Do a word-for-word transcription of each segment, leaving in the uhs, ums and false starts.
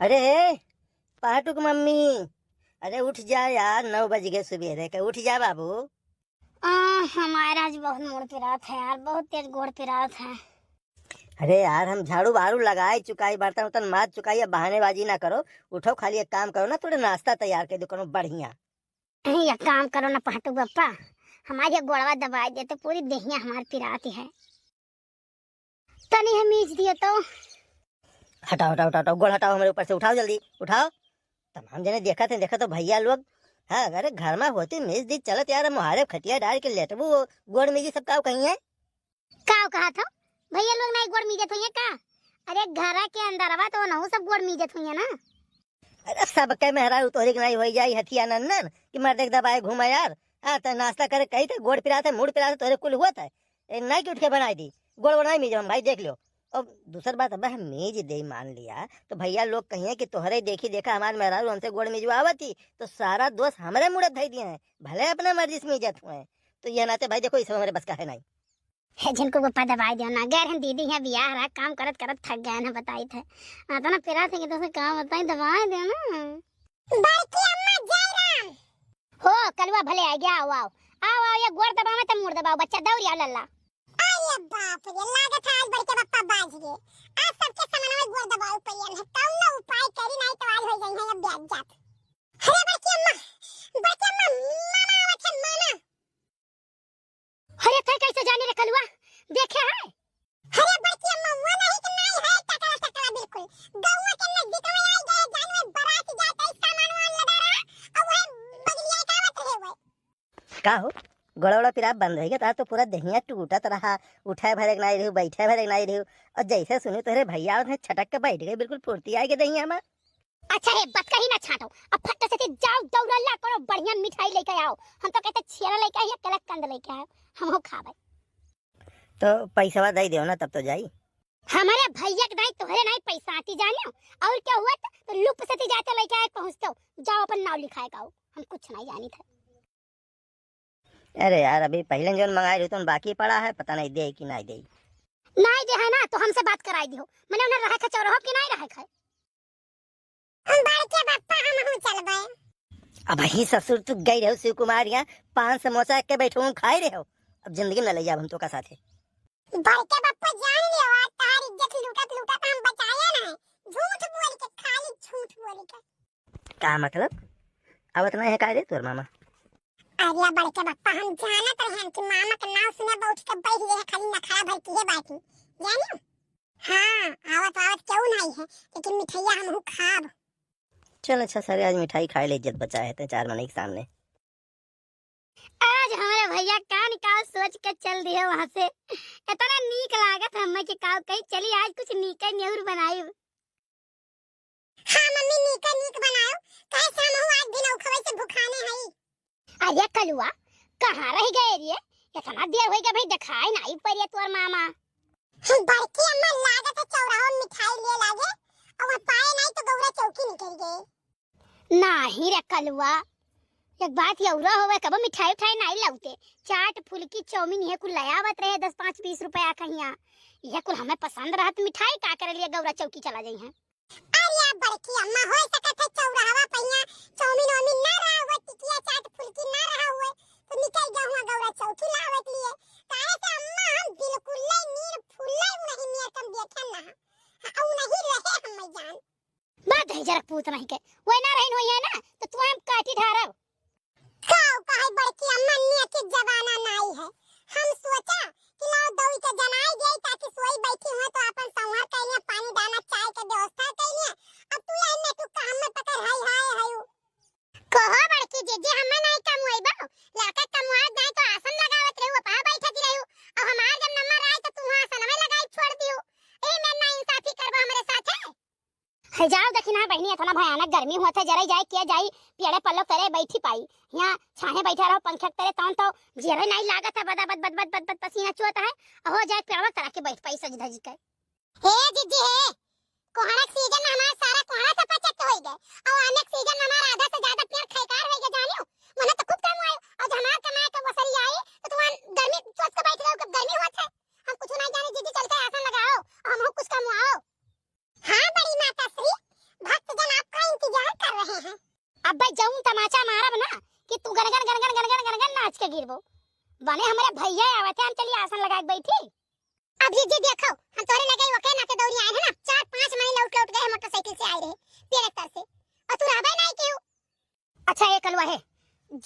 अरे, पहाटू के मम्मी, अरे उठ जा यार, नौ बज गए सुबेरे के, उठ जा बाबू। आ, हमारा आज बहुत मूड़ पिरात है यार, बहुत तेज गोड़ पिरात है। अरे यार, हम झाड़ू वाड़ू लगाए चुकाई, बर्तन उर्तन माज चुकाई, अब बहानेबाजी ना करो। उठो, खाली एक काम करो ना, थोड़ा नाश्ता तैयार कर दो, कोनो बढ़िया। एक काम करो ना पहाटू बप्पा, हमारे गोड़वा दबाए देते, पूरी देहिया हमार पिरात है। तनी हम मीज दियो तो। हटाओ, हटाओ, हटाओ, हटाओ, गोड़ हटाओ हमरे ऊपर से, उठाओ जल्दी, उठाओ। तमाम जने देखत हैं, देखत हो भैया लोग। हाँ, अरे घर में होती मीज दी चलत यार, मुहारे खटिया डाल के लेटबू, गोड़ मीजी सब काव कहीं है? काव कहा था? भैया लोग नहीं गोड़ मीजत हुई है का? अरे घरा के अंदरवा तो नहु सब गोड़ मीजत हुई है ना। अरे सबके मेहरारू तोहरे के नहीं होई जाई हथिया नन्नन कि मर्दे के दबाए घूमा यार। हाँ, तो नाश्ता करे कही थे, गोड़ पिरात है, मूड़ पिरात है, तोहरे कुल हुआ था। ए, नहीं कि उठ के बनाई दी, गोड़ वोड़ नहीं मीजब हम भाई, देख लो। अब दूसर बात, अब हम मीज दे मान लिया, तो भैया लोग कहिए कि तोहरे देखी देखा हमार मेहरारू हमसे गोड़ मिजवावत ही, तो सारा दोष हमरे मुड़े धई दिए हैं, भले अपने मर्जी से मीजत हुए। तो ये नाते भाई देखो, ये सब हमारे बस का है नहीं। हे झिनकू बप्पा दबाए दो ना, गैर हम दीदी यहाँ बियाह रहा, काम करत करत थक गए ना, बताई थे। आता ना पिरात है कि तो काम बताई, दबाए दो ना। बड़की अम्मा जय राम। हो, कलुआ भले आ गया, आओ, आओ। आओ, आओ, ये गोड़ दबावे तब मूड़ दबाओ, बच्चा दौड़ आओ लल्ला। अरे बाप रे, लागत है आज बड़के बप्पा बाज गए। आज सबके समनवे गोड़ दबाओ पइयन है, कौनो उपाय करी नहीं तो आज हो जाई है अब ब्याज जात। अरे बड़की अम्मा, बड़की अम्मा, मामा आवत है, मामा। अरे, तै कैसे जाने रे कलुआ? देखे है? अरे, बड़की अम्मा, वो नहीं कि नहीं है, टकला, टकला बिल्कुल। गौवा के नजदीक में आई गए, जान में बारात जात है, सामान वामान लदा रहा, और वह बगलिया का आवत रहे हुए। का हो, गोड़ा वोड़ा पिरात बंद रह गया? तार तो पूरा दहिया टूटत रहा, उठे भरे के नहीं रहू, बैठे भरे के नहीं रहू, और जैसे सुनी तोहरे भैया आवत है, छटक के बैठ गए, बिल्कुल फुर्ती आ गई दहिया में। अच्छा है, बतकही ना छाटो। अब फट से जाओ, दौड़ल्ला करो, बढ़िया मिठाई लेके आओ। हम तो कहते छेना लेके आइए, कलाकंद लेके आयो, हमहू खाबे। तो पैसवा दे देव ना, तब तो जाई। हमारे भैया के नहीं, तोहरे नहीं पैसा आती जाने। और क्या हुआ तो, तो लुप से ती जाते लेके आए पहुँचते हो। जाओ अपन नाव लिखाए का हो, हम कुछ नहीं जानी थे। अरे यार, अभी पहले जौन मंगाए रही तो बाकी पड़ा है, पता नहीं दे कि नहीं दे। नहीं दे है ना, तो हमसे बात कराई दियो। मैंने उन्हें रहे खे चौराहो कि नहीं रहे खे? हम बड़के बप्पा हमहू चलबे। अब ही ससुर तू गई रहो शिव कुमार यहाँ, पान समोसा के बैठो खाए रहे हो, अब जिंदगी में न ले जाब हम तो का साथे। बड़के बप्पा जान लियो, आज तार इज्जत लूटत लूटत हम बचाए ना, झूठ बोल के, खाली झूठ बोल के। का मतलब? अब इतना है का रे तोर मामा? अरे बड़के बप्पा, हम जानत रहे कि मामा के नाव सुने बैठ के बैठ गए, खाली नखरा भर किए बाटी, जानियो? हाँ, आवत आवत क्यों नहीं है, लेकिन मिठाइया हमहू खाब। चल अच्छा सारे, आज मिठाई खाए ले इज्जत बचा है ते चार मनई के सामने। आज हमारे भैया का निकाल सोच के चल दिए वहां से। इतना नीक लागत हमें कि का कही चली आज कुछ नीके नेउर बनाई। हाँ मम्मी, नीके नीक बनाओ, काहे से हमहू आज दिन उखवे से भुखाने हई। अरे कलुआ, कहाँ रह गए रे? इतना देर हो गया भाई, दिखाई नहीं पड़े तोर मामा। बड़की अम्मा लागत है चौराहा में मिठाई लिए लागे, और वह पाए नहीं तो गौरा चौकी निकल गए। नाही रे कलुआ, एक बात यौरा होवे, कबो मिठाई उठाई नहीं लाउते। चाट, फुलकी, चाउमीन ये कुल ले आवत रहे, दस, पाँच, बीस रुपया कहिया। ये कुल हमें पसंद रहत मिठाई, का करे लिए गौरा चौकी चला जाई हैं। अरे बड़की अम्मा, हो सकत है चौराहवा पहिया चाउमीन वाउमीन ना रहा हुआ, टिकिया चाट फुलकी ना रहा हुआ, तो निकल गया हुआ गौरा चौकी लावे के लिए। काहे से अम्मा हम बिल्कुल ले नीर फुल्ले नहीं नियर कम देखे ना। हाँ, उ नहीं रहे हम जान। बात है जरा पूत नहीं के, वही ना रही हुई है ना, तो तू हम काटी ढारब। काऊ कहे बड़की अम्मा, नियति के जमाना नाई है। हम सोचा कि लाओ दौई के जनाई जाई, ताकि सोई बैठी हुए तो अपन संहार कैलिया, पानी दाना चाय के व्यवस्था कैलिया। अब तू यही में तू काम में पकड़ हाय हाय हाय। कहो बड़की जीजी, हमें नाई कमुआई बा, लाके कमुआ जाए तो आसन लगावत रहू, अपहा बैठत रहू। अब हमार जब नंबर आए तो तू आसन में लगाई छोड़ दियो। ए में ना इंसाफी करबो हमरे साथे। है जाओ देखी ना बहनी, इतना भयानक गर्मी होत है, जरे जाए किया जाई, पेड़े पल्लो तरे बैठी पाई। यहाँ छाहे बैठा रहो पंखे तरे, तौन तो जरे नहीं लागत है, बदा बद बद बद बद बद पसीना चुअत है, हो जाए पेड़वा तरा के बैठ पाई सज धज के। हे जीजी हे, कोहड़ा के सीजन में हमार सारा कोहड़ा से पचक होई गए, और आने के सीजन में हमार आधा से ज्यादा पेड़ खैकार होई गए जानियो। मने तो खूब कम आयो, और जब हमार कमाए के वसरी आई तो तुम गर्मी सोच के बैठ रहो कि गर्मी होत है। हम कुछ नहीं जाने जीजी, चलते आसन लगाओ और हम कुछ कम आओ। हाँ बड़ी माता श्री, भक्त अबे जौन तमाचा मारब ना कि तू गनगन, गनगन, गनगन, गनगन नाच के गिरबो। बने हमरे भैया आवत है, हम चली आसन लगा के बैठी। अभी जी देखो, हम तोरे लगे ओके नाते दौड़ी आए हैं ना, चार पांच महीने लौट लौट गए मोटरसाइकिल से आए रहे, पेड़ एक तर से, और तू रहबे नहीं क्यों? अच्छा, ये कलुआ है,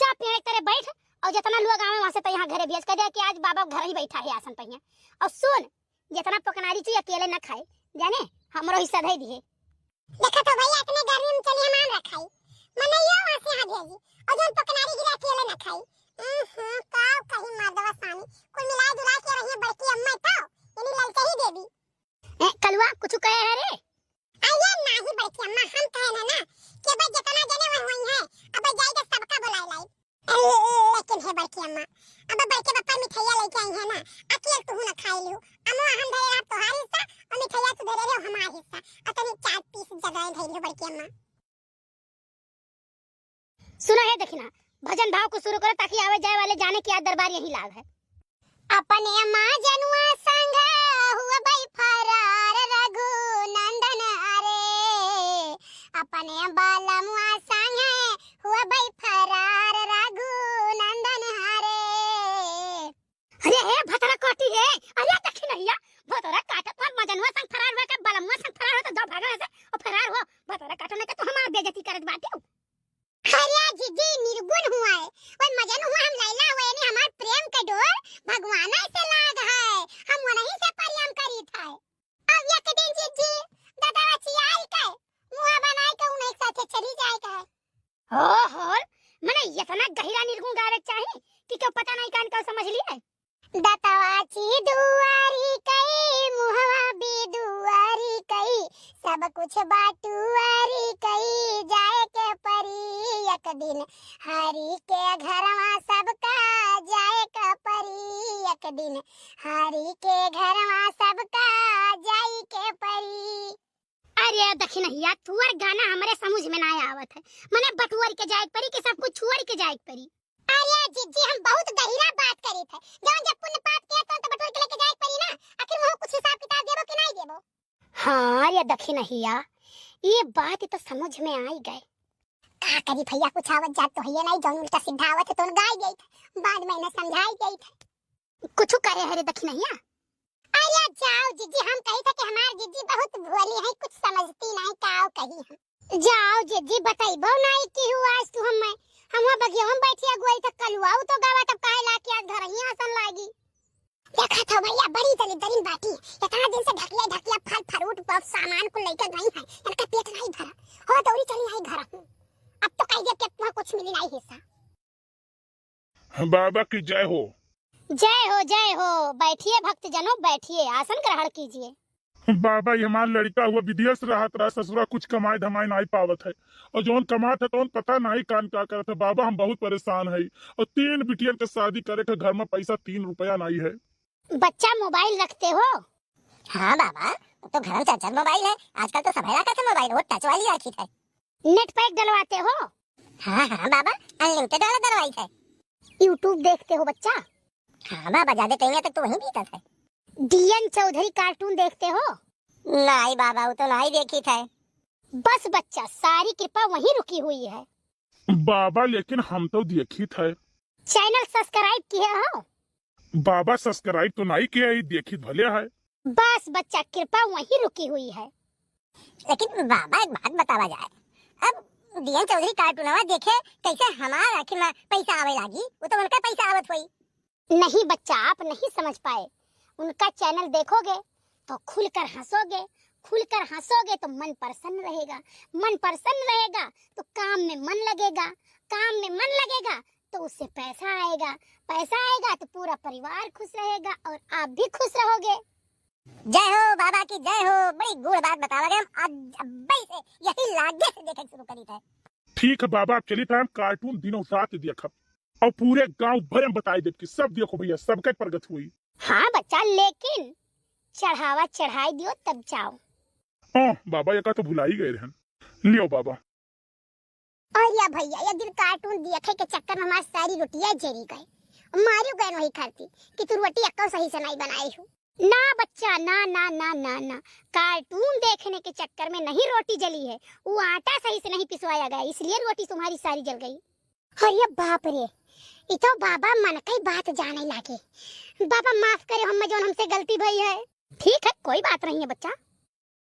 जा पेड़ एक तरे बैठ, और जितना लोग आवे वहां से तो यहाँ घरे भेज कर दे कि आज बाबा घर ही बैठा है आसन पहिया। और सुन, जितना पकनारी चू अकेले न खाए, जाने, हमरो हिस्सा धई दिए। देखा तो भैया, इतने गर्मी में चली हम आम रखाई, मनैया वहां से यहाँ भेजी, और जौन पकनारी गिरा अकेले न खाई। हम्म, का कही मर्दवा सानी, कुल मिला जुला के रहिए बड़की अम्मा तो, यानी ललचही देवी। ए, कलुआ, कुछ कहे है रे? अरे नाही बड़की अम्मा, हम कहे ना ना कि भाई जितना जने वह हुई है, अब जाई के सबका बुलाए लाई। लेकिन हे बड़की अम्मा, अब बड़के बप्पा मिठाइया लेके आई है ना, अकेल तू ना खाए लियो। अम्मा हम धरे रहा तोहार हिस्सा और मिठाइया तू धरे रहो हमार हिस्सा, और तनी चार पीस जगह धरे रहो बड़की अम्मा। सुनो हे दखिना, भजन भाव को शुरू करो ताकि आवे जाए वाले जाने कि आज दरबार यहीं लाग है। अपने मजनुआ संग हुआ बई फरार रघुनंदन हरे, अपने बलमुआ संग हुआ बई फरार रघुनंदन हरे। अरे हे भतरा काटी रे, अरे दखिनहिया, भतरा काटत हमार मजनुआ संग फरार हुआ के बलमुआ संग फरार हो तो जाओ भागो ऐसे और फरार हो, भतरा काटो नहीं तो तू हमार बेइज्जती करत बाटे। अरे जिज्जी निर्गुण हुआ है, वही मजनू हुआ हम लैला हुए ने हमार प्रेम के डोर भगवान से लाग है, हम वहीं से प्रेम करीत है। अब एक दिन जिज्जी दतवा चियाई के मुँह बनाए के उन्हीं के साथे चली जाए के है। हो हो, मने इतना गहिरा निर्गुण गावे के चाही कि केहू पता नहीं कान का समझ लिए। दतवा चिदुआरी कई, मुहवा बिदुआरी कई, सब कुछ बाटुआरी कई, जाए के परी एक दिन हरि के घरवा सबका, जाए के परी एक दिन हरि के घरवा सबका, जाए के परी। अरे दखिनहिया, तुअर गाना हमरे समझ में ना आवत है। मने बटुअर के जाए के परी कि सब कुछ छुअर के जाए के परी? अरे जिज्जी, हम बहुत गहिरा बात करीत है। जौन जब पुण्य पाप के तो, तो बटुअर के लेके जाए के परी ना। आखिर वहाँ कुछ हिसाब किताब देबो कि नहीं देबो? हाँ रे दखिनहिया, ये बात तो समझ में आई गए। का करी भैया, कुछ आवत जात तो है नहीं, जौन उल्टा सीधा आवत है तो गाय गई थे, बाद में इन्हें समझाई गई थे। कुछ कहे है रे दखिनहिया? अरे जाओ जिज्जी, हम कही थे कि हमार जिज्जी बहुत भोली है, कुछ समझती नहीं, का कही हम। जाओ जिज्जी, बताइबो नहीं कि हुआ आज तू हमें, हम वहाँ बगिया में बैठी अगुआई थे कलुआ, उ तो गावा तब काहे ला के आज घर ही आसन लागी। देखा था भैया, बड़ी दलिद्दरिन बाटी, इतना दिन से ढकिया ढकिया फल फ्रूट बहुत सामान को लेकर गई है, इनका पेट नहीं भरा, हो दौड़ी चली आई घर हूँ। अब तो कह दिया कि अब तुम्हें कुछ मिली नहीं हिस्सा। बाबा की जय हो। जय हो, जय हो। बैठिए भक्तजनों, बैठिए, आसन ग्रहण कीजिए। बाबा, ये हमार लड़का हुआ विदेश रहत रहा, ससुरा कुछ कमाए धमाए नाई पावत है, और जौन कमात है तौन पता नाई कान का करत है। बाबा, हम बहुत परेशान है, और तीन बिटियन के शादी करे के घर में पैसा तीन रुपया नाई है। बच्चा, मोबाइल रखते हो? हाँ बाबा, वो तो घर में चार चार मोबाइल है, आजकल तो सब रखत है मोबाइल, वो टच वाली रखी है। नेट पैक डलवाते हो? हाँ हाँ बाबा, अनलिमिटेड वाला डलवाई है। YouTube देखते हो बच्चा? हाँ बाबा, ज्यादा टाइम तक तो वहीं बीतत है। डीएन चौधरी कार्टून देखते हो? नहीं बाबा, वो तो नहीं देखी थे। बस बच्चा, सारी कृपा वहीं रुकी हुई है। बाबा, लेकिन हम तो देखी थे। चैनल सब्सक्राइब किए हो? बाबा, सब्सक्राइब तो नहीं किया, ये देखी भले है। बस बच्चा, कृपा वहीं रुकी हुई है। लेकिन बाबा, एक बात बतावा जाए, अब डीएन चौधरी कार्टूनवा देखे कैसे हमार आखिर में पैसा आवे लागी? वो तो उनका पैसा आवत होई। नहीं बच्चा, आप नहीं समझ पाए। उनका चैनल देखोगे तो खुलकर हंसोगे, खुलकर हंसोगे तो मन प्रसन्न रहेगा, मन प्रसन्न रहेगा तो काम में मन लगेगा, काम में मन लगेगा तो उससे पैसा आएगा, पैसा आएगा तो पूरा परिवार खुश रहेगा और आप भी खुश रहोगे। जय हो बाबा की, जय हो। बड़ी गूढ़ बात बतावा गया। हम आज अब्बे से यही लागे से देखे शुरू करी थे। ठीक है बाबा, आप चली थे, हम कार्टून दिनों रात देखब और पूरे गांव भर में बताई देब कि सब देखो भैया, सबके प्रगति हुई। हाँ बच्चा, लेकिन चढ़ावा चढ़ाई दियो तब जाओ। हाँ बाबा, ये का तो भुलाई गए रहन। लियो बाबा। और या भैया, ये दिन कार्टून देखे के चक्कर में हमार सारी रोटियां जरी गए, मारियो गए वही खाती कि तू रोटी अक्को सही से नहीं बनाई हो। ना बच्चा, ना, ना, ना, ना, ना। कार्टून देखने के चक्कर में नहीं रोटी जली है, वो आटा सही से नहीं पिसवाया गया, इसलिए रोटी तुम्हारी सारी जल गई। अरे बाप रे, ई तो बाबा मन कई बात जाने लागे। बाबा माफ करे हम जौन हमसे गलती भई है। ठीक है, कोई बात नहीं है बच्चा,